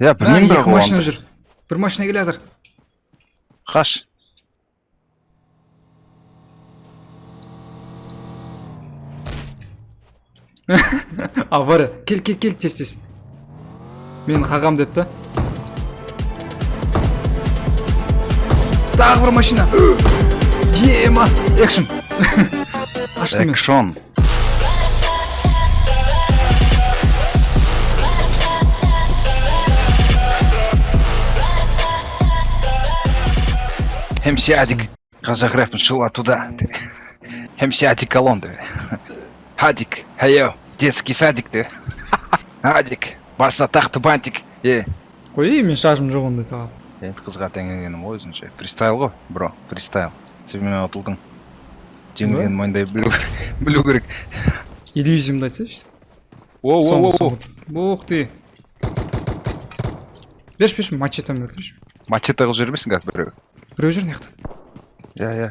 Иә, білмеймін, бірақ Екі ол машина жүр. Бір машина келе жатыр. Қаш. Авария. Кел, кел, кел, тез, тез. Мен қағам деді да. Тағы бір машина. Ема. Экшн. Аштым мен. Экшон. МС Адик. Қазақ рэпін шыла туда. МС Адик Колон деп. Адик, хайо, детский садик деп. Адик, басына тақты бантик. Е. Қой, мен шашым жоқ ондай тағы. Енді қызға теңегенім ғой өзінше. Фристайл ғой, бро, фристайл. Сен менен ұтылдың. Жеңілгенін мойындай білу керек. Білу керек. Иллюзиямды айтсайшы. О, о, Соңғы, о, о. соңғы. Ух ты. Берші, берші, мачетаны өлтірші. Мачете қылып жібермесін қазір біреу. Біреу жүр мына жақта. Иә, иә.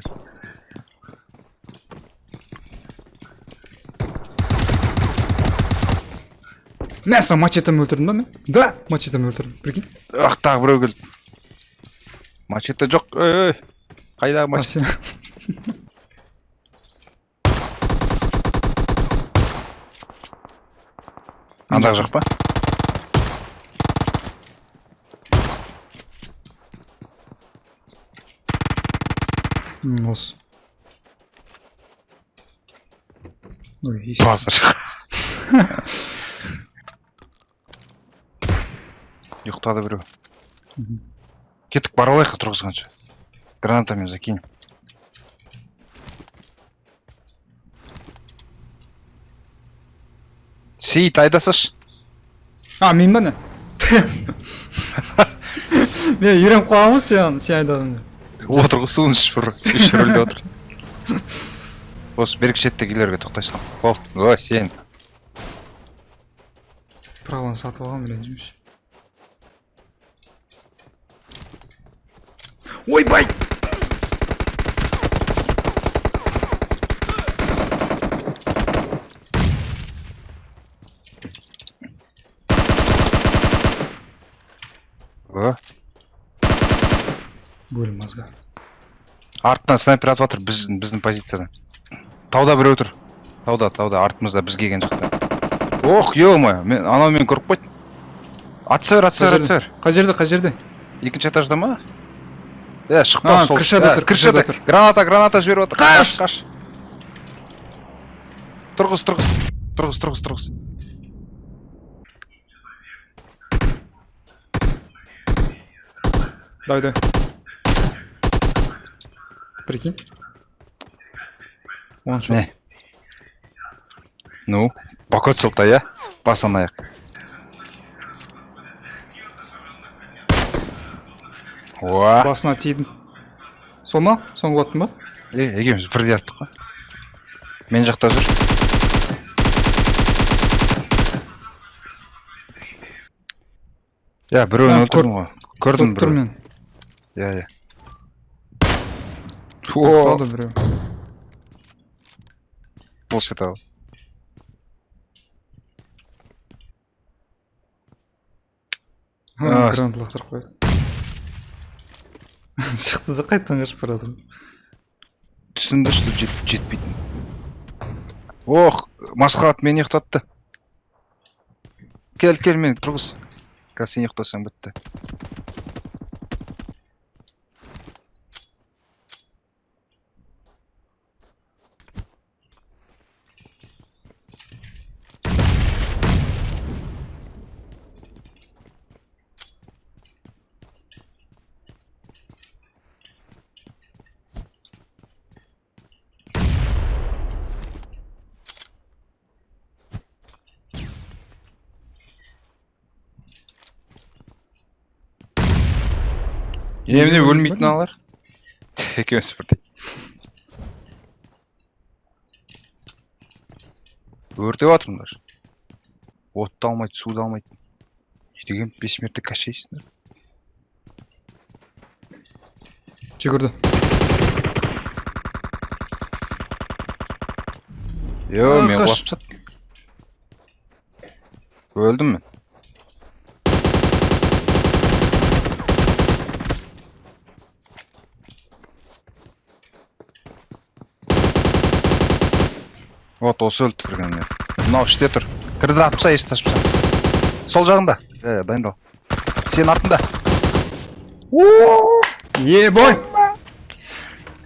Мә, саған мачетаны өлтірдім ба мен? Да, мачетаны өлтірдім. Прикинь. Ах, тағы біреу келді. Мачете жоқ. Ей, ей. Қайдағы А, мачете? сен. Андағы жақ па? Осы. Ой, еш- Базар. Ұйықтады біреу. Кеттік, бара алайық тұрғызғанша. Гранатамен закинь. Сейіт, айдасашы. А, мен ба не? Мен үйреніп қалғанмын ғой сен, сен айдағанға. Отыр ғой, суын ішіп бір. Үш рөлде отыр. Осы берік шеттегі үйлерге тоқтай салам. Болды. Ой, сен. Праваны сатып алғанмын, ренжімеші. Ойбай! О, Бөлім мозга. Артынан снайпер атып жатыр біздің позициядан. Тауда біреу тұр. Тауда, тауда, артымызда, біз келген жақта. Ох, ё-моё, мен анау мені көріп қойды. Атса бер, атса бер, атса бер. Қай жерде, қай жерде? Екінші этажда ма? Е, шықпа А, сол. крышада Ә, тұр, крышада крышада. тұр. Граната, граната жіберіп отыр. Қаш! Қаш. Тұрғыз, тұрғыз. Тұрғыз, тұрғыз, тұрғыз. Давай, давай. Прикинь. One shot. Не? Ну, покоцал-то я. Басын аяқ. Уа. Басына тидім. Сол ма? Соңғы аттың ба? Е, екеуміз бірдей аттық қой. Мен жақта жүр. Иә, біреуін А, өлтірдім ғой. Көрдім Көріп тұрмын біреуін. мен. Иә, иә. О, Ұстады біреу. bullshit ау. Ха, А, гранат лақтырып қояды. Шықты да қайтадан қашып бара жатыр. Түсінді, что жетпейтін. Ох, масқалат мені ұйықтатты. Кел, кел, мені тұрғыз. Қазір сен ұйықтасаң бітті. Емне өлмейтін аналар? Екеуміз бірдей. Өртеп жатырмын даже. Отты алмайды, суды алмайды. Не деген бессмертный кощейсіңдер. Жүгірді. Йо, А, мен қаш. құлап тастадым. Өлдім мен. Вот осы өлді кірген міне. Мынау іште тұр. Кірді, атып таста, есікті ашып таста. Сол жағында. Иә, дайындал. Сенің артында. Ебой!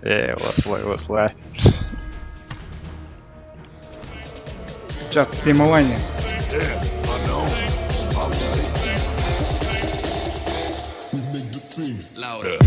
Е, осылай, осылай. Жат, демалайын. We make the streams louder.